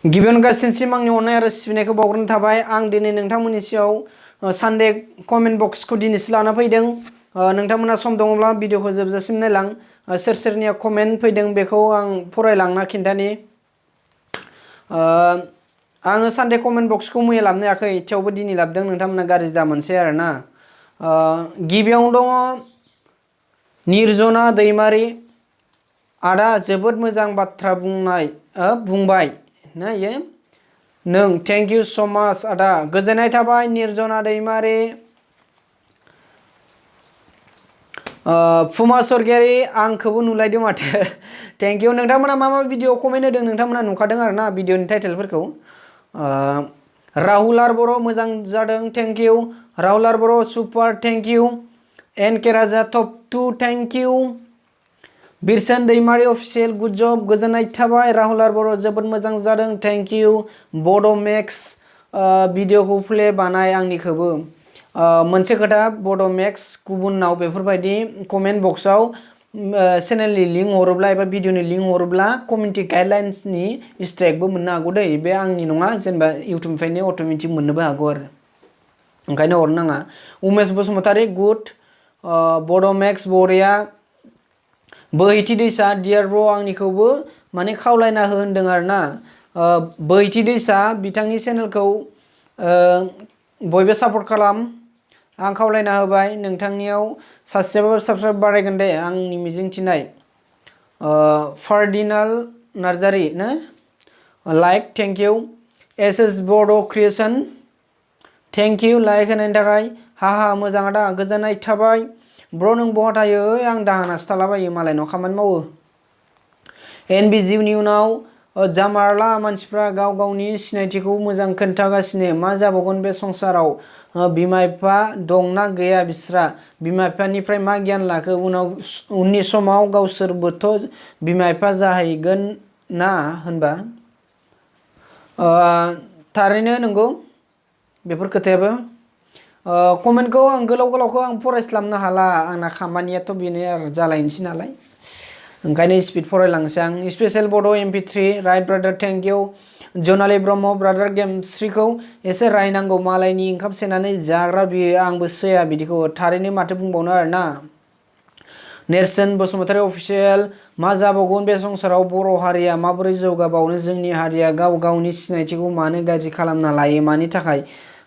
गिबियावनो गासिनसिम आंनि अननाय आरो सिबिनायखौ बावग्रोनाय थाबाय। आं दिनै नोंथांमोननि सायाव सानडे कमेन्ट बक्सखौ दिनैसो लाना फैदों। नोंथांमोना सम दङब्ला भिडिअखौ जोबजासिम नायलां। सोर सोरनिया कमेन्ट फैदों बेखौ आं फरायलांना खिन्थानि। आङो सानडे कमेन्ट बक्सखौ मैया लाबोनो हायाखै, थेवबो दिनै लाबोदों। नोंथांमोना गाज्रि दा मोनसै आरोना। गिबियावनो दङ निर्जना दैमारि। आदा जोबोद मोजां बाथ्रा बुंबाय ना इयो नों। थेंक इउ स' माच आदा, गोजोननाय थाबाय निर्जना दैमारि। पुमा स्वर्गियारि आंखौबो नुलायदों माथो। Thank you. नोंथांमोना मा मा भिडिअ कमेन्ट होदों नोंथांमोना नुखादों आरोना भिडिअनि टाइटेलफोरखौ। राहुल आर बर' मोजां जादों, thank you. Rahul R Boro' super, thank you. N K Raja top 2, thank you. Birson Daimari official good job, गोजोननाय थाबाय। राहुल आर बर' जोबोद मोजां जादों, थेंक इउ। बड' मेक्स भिडिअखौ प्ले बानाय आंनिखौबो। मोनसे खोथा बड' मेक्स गुबुनाव बेफोरबायदि कमेन्ट बक्सआव चेनेलनि लिंक हरोब्ला एबा भिडिअनि लिंक हरोब्ला कमिउनिटि गाइडलाइन्सनि स्ट्राइकबो मोननो हागौ दै। बे आंनि नङा, जेनेबा इउटुबनिफ्रायनो अट'मेटिक मोननोबो हागौ आरो, ओंखायनो हरनो नाङा। उमेश बसुमतारी गुड। बड' मेक्स बरिया। बोहैथि दैसा डियार ब्र' आंनिखौबो माने खावलायना हो होनदों आरोना। बोहैथि दैसा बिथांनि चेनेलखौ बयबो सापर्ट खालाम, आं खावलायना होबाय। नोंथांनियाव सासेबाबो साबस्क्राइब बारायगोन दे आंनि मिजिंथिनाय। फार्दिनाल नार्जारि ना like, thank you. S.H Bodo creation, thank you like होनायनि थाखाय। हाहा मोजां आदा, गोजोननाय थाबाय। ब्र' नों बहा थायो? आं दाहोनासो थालाबायो, मालायनाव खामानि मावो। एनबि जिउनि उनाव जामारला मानसिफ्रा गाव गावनि सिनायथिखौ मोजां खोन्थागासिनो। मा जाबावगोन बे संसाराव? बिमा बिफा दंना गैया बिस्रा? बिमा बिफानिफ्राय मा गियान लाखो? उननि समाव गावसोरबोथ' बिमा बिफा जाहैगोन ना होनबा? थारैनो नंगौ बेफोर खोथायाबो। कमेन्टखौ आं गोलावखौ आं फरायस्लाबनो हाला, आंना खामानियाथ' बेनो आरो जालायनोसै नालाय, ओंखायनो स्पिड फरायलांसै आं। Special Bodo' MP3 right brother, thank you. Janali Brahma brother गेमस्रिखौ एसे रायनांगौ, मालायनि ओंखाम सेनानै जाग्रा बियो, आंबो सैया बिदिखौ। थारैनो माथो बुंबावनो आरोना। नेरसोन बसुमतारी अफिसियेल मा जाबावगोन बे संसाराव? बर' हारिया माबोरै जौगाबावनो? जोंनि हारिया गाव गावनि सिनायथिखौ मानो गाज्रि खालामना लायो? मानि थाखाय?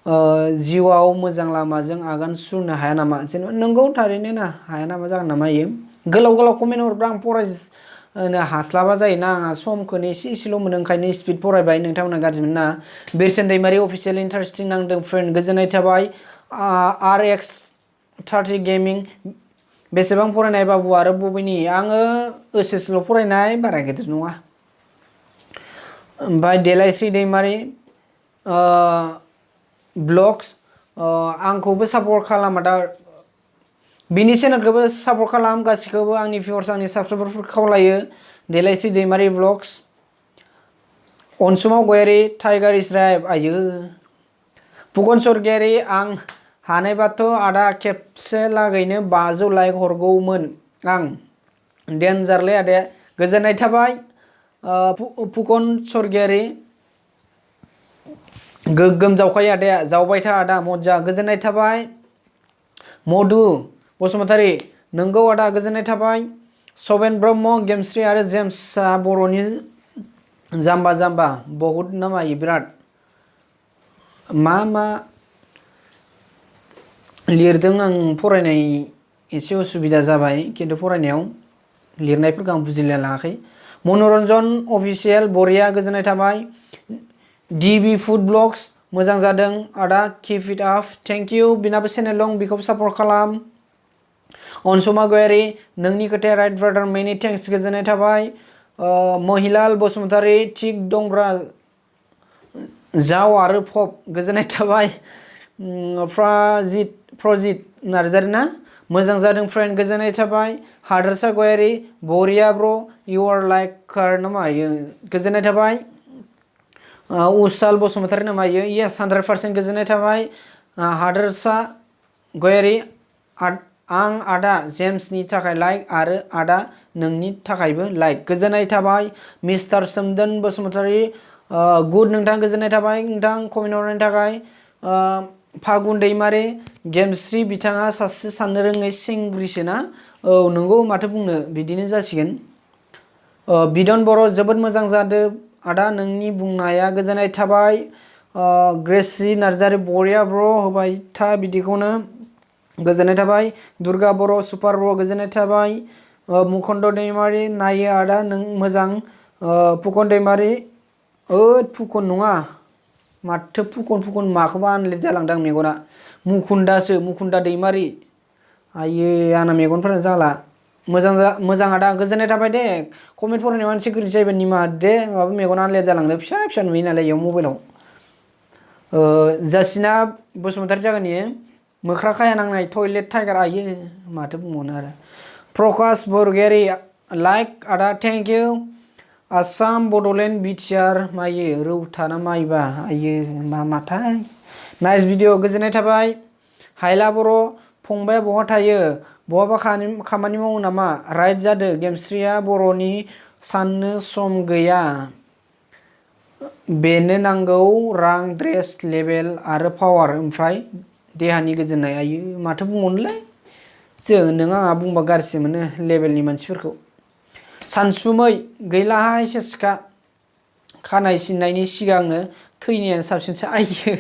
जिउआव मोजां लामाजों आगान सुरनो हाया नामा? जेनेबा नंगौ, थारैनो ना हाया नामा जागोन नामा इयो। गोलाव कमेन्ट हरब्ला आं फरायनो हास्लाबा जायोना, आंहा समखौनो एसेल' मोनो, ओंखायनो स्पिड फरायबाय। नोंथांमोना गाज्रि मोना। बिरसन दैमारि अफिसियेल इन्टारेस्टिं नांदों फ्रेन्ड, गोजोननाय थाबाय। RX30 गेमिं बेसेबां फरायनाय बाबु आरो बबेनि? आङो OSSल' फरायनाय, बारा गिदिर नङा। ओमफ्राय देलायस्रि दैमारि ब्लग्स आंखौबो सापर्ट खालाम आदा, बिनि चेनेलखौबो सापर्ट खालाम। गासिखौबो आंनि भिउवार्स आंनि साबस्क्राइबारफोरखौ खावलायो। देलायस्रि दैमारि ब्लग्स। अनसुमा गयारि टाइगार इज्राइल आयो। फुकन स्वर्गियारि आं हानायबाथ' आदा खेबसे लागैनो 500 लाइक हरगौमोन आं। डेन्जारलै आदाया, गोजोननाय थाबाय। फुकन स्वर्गियारि गोग्गोम जावखायो आदाया, जावबाय था आदा मज्जा, गोजोननाय थाबाय। मधु बसुमतारी नोंगौ आदा, गोजोननाय थाबाय। सवेन ब्रह्म गेमस्रि आरो जेम्सआ बर'नि जाम्बा बहुद नामायो, बिराद मा लिरदों आं फरायनाय एसे उसुबिदा जाबाय, खिन्थु फरायनायाव लिरनायफोरखौ आं बुजिलाय लाङाखै। मनरन्जन अफिसियेल बरिया, गोजोननाय थाबाय। DB फुड ब्लग्स मोजां जादों आदा, keep it up, thank you. बिनाबो चेनेल दं, बेखौबो सापर्ट खालाम। अनसुमा गयारि नोंनि खोथाया राइट ब्रादार, मेनि थेंक्स, गोजोननाय थाबाय। महिलाल बसुमतारी थिग दंब्रा जाव आरो फब, गोजोननाय थाबाय। प्रजित नार्जारि ना मोजां जादों फ्रेन्ड, गोजोननाय थाबाय। हादोरसा गयारि बरिया ब्र' इउ आर लाइक कार नामा इयो, गोजोननाय थाबाय। उसाल बसुमतारी नामा इयो, येस 100% गोजोननाय थाबाय। हादोरसा गयारि आं आदा जेम्सनि थाखाय लाइक आरो आदा नोंनि थाखायबो लाइक, गोजोननाय थाबाय। मिस्टार सोमदोन बसुमतारी गुड नोंथां गोजोननाय थाबाय नोंथां कमेन्ट हरनायनि थाखाय फागुन दैमारि गेमस्रि बिथाङा सासे साननो रोङै सेंग्रिसो ना औ नंगौ माथो बुंनो बिदिनो जासिगोन बिदन बर' जोबोद मोजां जादों आदा नोंनि बुंनाया गोजोननाय थाबाय ग्रेसि नार्जारि बरिया ब्र होबाय था बिदिखौनो गोजोननाय थाबाय दुर्गा बर' सुपार बर' गोजोननाय थाबाय मुखन्द दैमारि नायो आदा नों मोजां फुकन दैमारि फुकन नङा माथो फुकन माखौबा आनलेट जालांदों मेगना मुखुन्दा दैमारि आयो आंना मेगनफोरा जाला मोजां आदा गोजोननाय थाबाय दे कमेन्ट फरायनायाव मानसि गोरोन्थि जायोबा निमाहा दे माबा मेगना आनलेट जालांदों फिसा नुयो नालाय इयाव मबाइलाव जासिना बसुमतारी जागोन इयो मोख्रा खाया नांनाय टयलेट टाइगार आयो माथो बुंबावनो आरो प्रकाश बरगयारी लाइक आदा thank you Assam Bodoland BTR मायो रौता ना माइबा आयो माथाय नाइस भिडिअ गोजोननाय थाबाय हायला बर' फंबाया बहा थायो बहाबा खामानि मावो नामा राइट जादो गेमस्रिया बर'नि साननो सम गैया बेनो नांगौ रां ड्रेस लेभेल आरो पावार ओमफ्राय देहानि गोजोननाय आयो माथो बुंबावनोलाय नों आंहा बुंबा गाज्रिसो मोनो लेभेलनि मानसिफोरखौ सानसुमै गैलाहाय सेसखा खानाय सिननायनि सिगांनो थैनायानो साबसिनसो आयो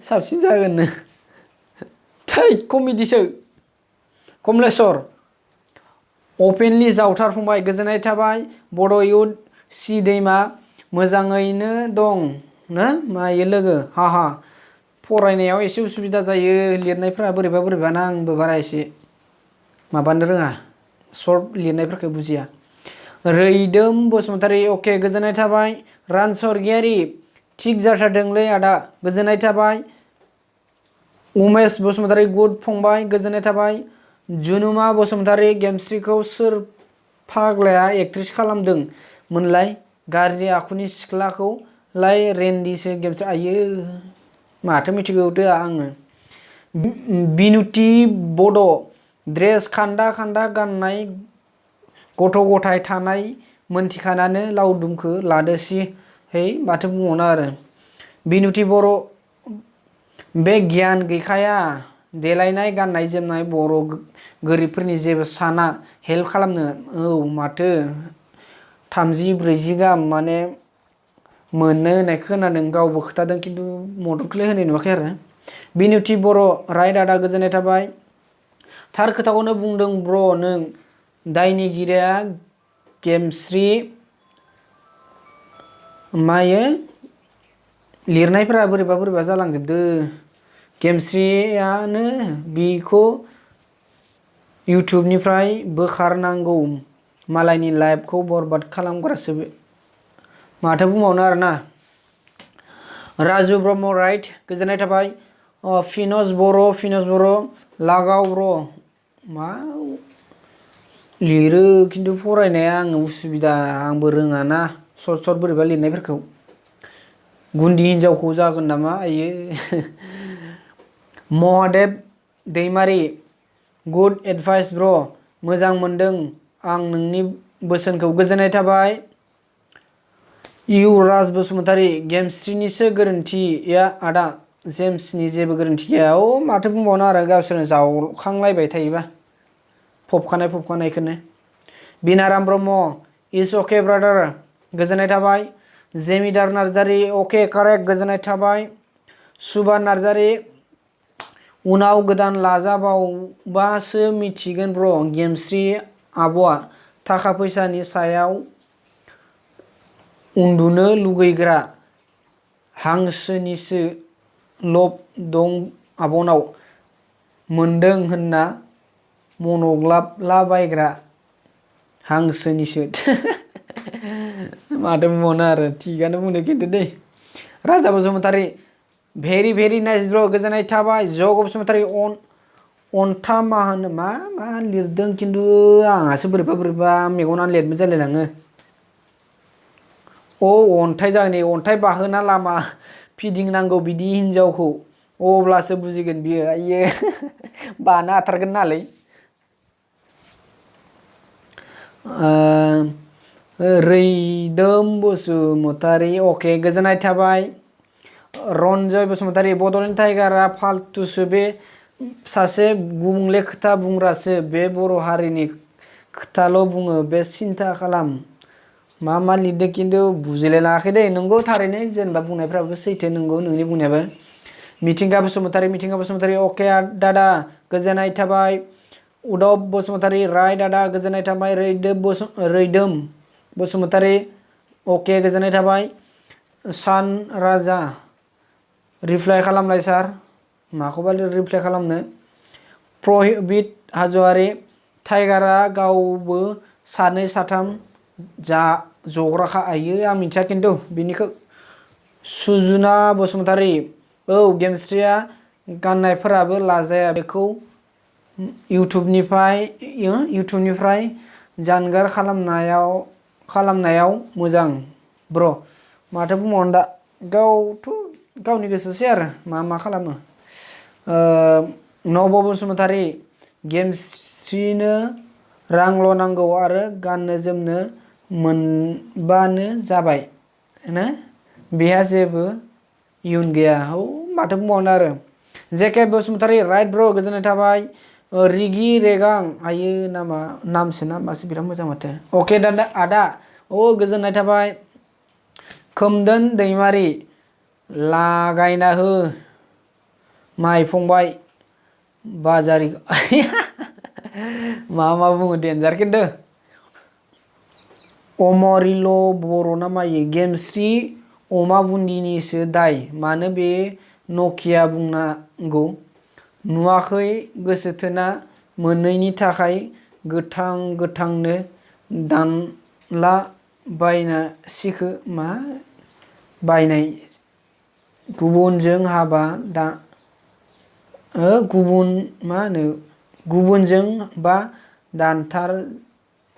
साबसिन जागोननो थै कमेडिसो कमलेस्वर अपेनलि जावथार फंबाय गोजोननाय थाबाय बड' इउथ सि दैमा मोजाङैनो दं ना मायो लोगो हाहा फरायनायाव एसे उसुबिदा जायो लिरनायफोरा बोरैबा ना आंबो बारा एसे माबानो रोङा सर्ट लिरनायफोरखौ बुजिया रैदोम बसुमतारी अके गोजोननाय थाबाय रान स्वर्गियारि थिग जाथारदोंलै आदा गोजोननाय थाबाय उमेश बसुमतारी गुड फंबाय गोजोननाय थाबाय जुनुमा बसुमतारी गेमस्रिखौ सोर फाग्लाया एक्ट्रेस खालामदों मोनलाय गाज्रि आखुनि सिख्लाखौलाय रेन्डिसो गेमस्रि आयो माथो मिथिगौ दो आङो बिनुति बड' ड्रेस खान्दा गाननाय गथ' गथाय थानाय मोनथिखानानो लावदुमखो लादोसि है माथो बुंबावनो आरो बिनुति बर' बे गियान गैखाया देलायनाय गाननाय जोमनाय बर' गोरिबफोरनि जेबो साना हेल्प खालामनो औ माथो 30-40 गाहाम माने मोननो होननाय खोनादों गावबो खोथादों खिन्थु मददखौलाय होनाय नुवाखै आरो बिनुति बर' राइट आदा गोजोननाय थाबाय थार खोथाखौनो बुंदों ब्र नों दायनिगिरिया गेमस्रि मायो लिरनायफोरा बोरैबा जालांजोबदो गेमस्रियानो बिखौ इउटुबनिफ्राय बोखारनांगौ मालायनि लाइफखौ बरबाद खालामग्रासो माथो बुंबावनो आरोना राजु ब्रह्म राइट गोजोननाय थाबाय फिनज बर' लागाव ब्र मा लिरो खिन्थु फरायनाया आङो उसुबिदा आंबो रोङाना सर्ट बोरैबा लिरनायफोरखौ गुन्दि हिनजावखौ जागोन नामा आयो महादेब दैमारि गुड एडभाइस ब्र मोजां मोनदों आं नोंनि बोसोनखौ गोजोननाय थाबाय युवराज बसुमतारी गेमस्रिनिसो गोरोन्थिया आदा जेम्सनि जेबो गोरोन्थि गैया माथो बुंबावनो आरो गावसोरनो जावखांलायबाय थायोबा फबखानायखौनो बिनाराम ब्रह्म इज अके ब्रादार गोजोननाय थाबाय जेमिदार नार्जारि अके कारेक्ट गोजोननाय थाबाय सुबा नार्जारि उनाव गोदान लाजाबावबासो मिथिगोन ब्र गेमस्रि आब'आ थाखा फैसानि सायाव उन्दुनो लुगैग्रा हांसोनिसो लब दं आब'नाव मोनदों होनना मनग्लाबलाबायग्रा हांसोनिसो माथो बुंबावनो आरो थिगानो बुंदों खिन्थु दै राजा बसुमतारी भेरि नाइस ब्र गोजोननाय थाबाय जग बसुमतारी अन्था मा होनो मा लिरदों खिन्थु आंहासो बोरैबा मेगनानो लेटबो जालायलाङो अन्थाइ जागोन अन्थाइ बाहोना लामा फिदिंनांगौ बिदि हिनजावखौ अब्लासो बुजिगोन बियो आयो बानो हाथारगोन नालै रैदोम बसुमतारी अके गोजोननाय थाबाय। रन्जय बसुमतारी बड'लेण्ड टाइगारा फाल्तुसो बे सासे गुबुंले खोथा बुंग्रासो बे बर' हारिनि खोथाल' बुङो बे सिन्था खालाम मा लिरदों खिन्थु बुजिलाय लाङाखै दे नंगौ थारैनो जेनेबा बुंनायफ्राबो सैथो नंगौ नोंनि बुंनायाबो। मिथिंगा बसुमतारी अके दादा गोजोननाय थाबाय। उदब बसुमतारी राय दादा गोजोननाय थाबाय। रैदोम बसुमतारी अके गोजोननाय थाबाय। सान राजा रिप्लाइ खालामलाय सार माखौबा रिप्लाइ खालामनो। प्रहिबित हाज'वारि टाइगारा गावबो सानै साथाम जग्राखा आयो आं मिथिया खिन्थु बिनिखौ। सुजुना बसुमतारी औ गेमस्रिया गाननायफोराबो लाजाया बेखौ इउटुबनिफ्राय जानगार खालामनायाव मोजां ब्र माथो बुंबावनो दा गावथ' गावनि गोसोसै आरो मा खालामो। नब बसुमतारी गेमस्रिनो रांल' नांगौ आरो गाननो जोमनो मोनबानो जाबाय ना बेहा जेबो इयुन गैया औ माथो बुंबावनो आरो। जेके बसुमतारी राइट ब्र गोजोननाय थाबाय। रिगि रेगां आयो नामा नामसो ना मासो बिराद मोजां माथो। अके दादा आदा औ गोजोननाय थाबाय। खोमदोन दैमारि लागायना हो माइ फंबाय बाजारि मा बुङो देन्जार खिन्थु। अमरिल' बर' ना मायो गेमस्रि अमा बुन्दिनिसो दाय मानो बे नकिया बुंनांगौ नुवाखै गोसोथोना मोनैनि थाखाय गोथांनो दानला बायनासिखो मा बायनाय गुबुनजों हाबा गुबुनजों बा दानथार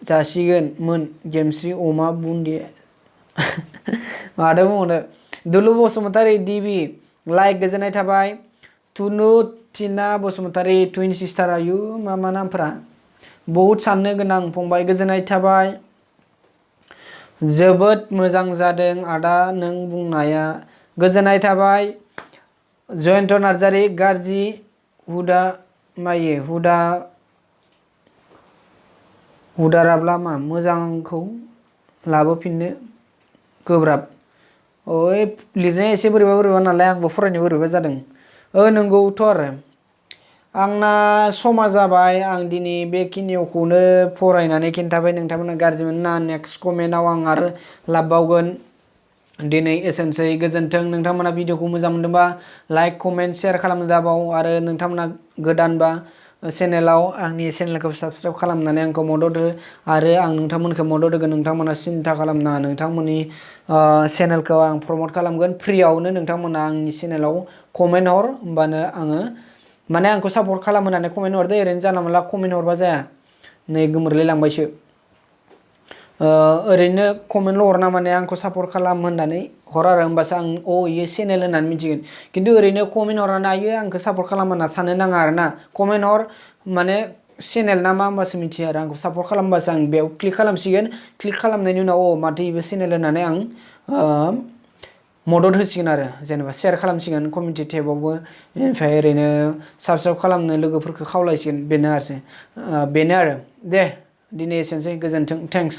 जासिगोन गेमस्रि अमा बुन्दिया माथो बुंबावनो। दुलु बसुमतारी दिबि लाइक गोजोननाय थाबाय। तुनु टिना बसुमतारी टुइन सिस्टार आयु मा नामफोरा बहुद साननो गोनां फंबाय गोजोननाय थाबाय। जोबोद मोजां जादों आदा नों बुंनाया गोजोननाय थाबाय। जयन्त नार्जारि गाज्रि हुदा मायो हुदाराब्ला मा मोजांखौ लाबोफिननो गोब्राब ओइ लिरनाया एसे बोरैबा नालाय आंबो फरायनो बोरैबा जादों। नंगौथ' आरो आंना समा जाबाय आं दिनै बेखिनिखौनो फरायनानै खिन्थाबाय नोंथांमोना गाज्रि मोनना नेक्स्ट कमेन्टआव आं आरो लाबबावगोन। दिनै एसेनोसै गोजोन्थों। नोंथांमोना भिडिअखौ मोजां मोनदोंबा लाइक कमेन्ट शेयार खालामनो दाबाव आरो नोंथांमोना गोदानबा चेनेलाव आंनि चेनेलखौ साबसक्राइब खालामनानै आंखौ मदद हो आरो आं नोंथांमोनखौ मदद होगोन। नोंथांमोना सिन्था खालामनाङा नोंथांमोननि चेनेलखौ आं प्रमट खालामगोन फ्रियावनो। नोंथांमोना आंनि चेनेलाव कमेन्ट हर होमबानो आङो माने आंखौ सापर्ट खालाम होननानै कमेन्ट हरदो ओरैनो जानला मोनला कमेन्ट हरबा जाया नै गोमोरलाय लांबायसो। ओरैनो कमेन्टल' हरना माने आंखौ सापर्ट खालाम होननानै हर आरो होमबासो आं इयो चेनेल होननानै मिथिगोन। खिन्थु ओरैनो कमेन्ट हरनानै आयो आंखौ सापर्ट खालाम होनना साननो नाङा आरो ना कमेन्ट हर माने चेनेल ना मा होमबासो मिथियो आरो आंखौ सापर्ट खालामबासो आं बेयाव क्लिक खालामसिगोन। क्लिक खालामनायनि उनाव माथो इबो चेनेल होननानै आं मदद होसिगोन आरो जेनेबा शेयार खालामसिगोन कमिउनिटि टेबावबो ओमफ्राय ओरैनो साबसक्राइब खालामनो लोगोफोरखौ खावलायसिगोन बेनो आरो दे दिनै एसेनोसै गोजोन्थों थेंक्स।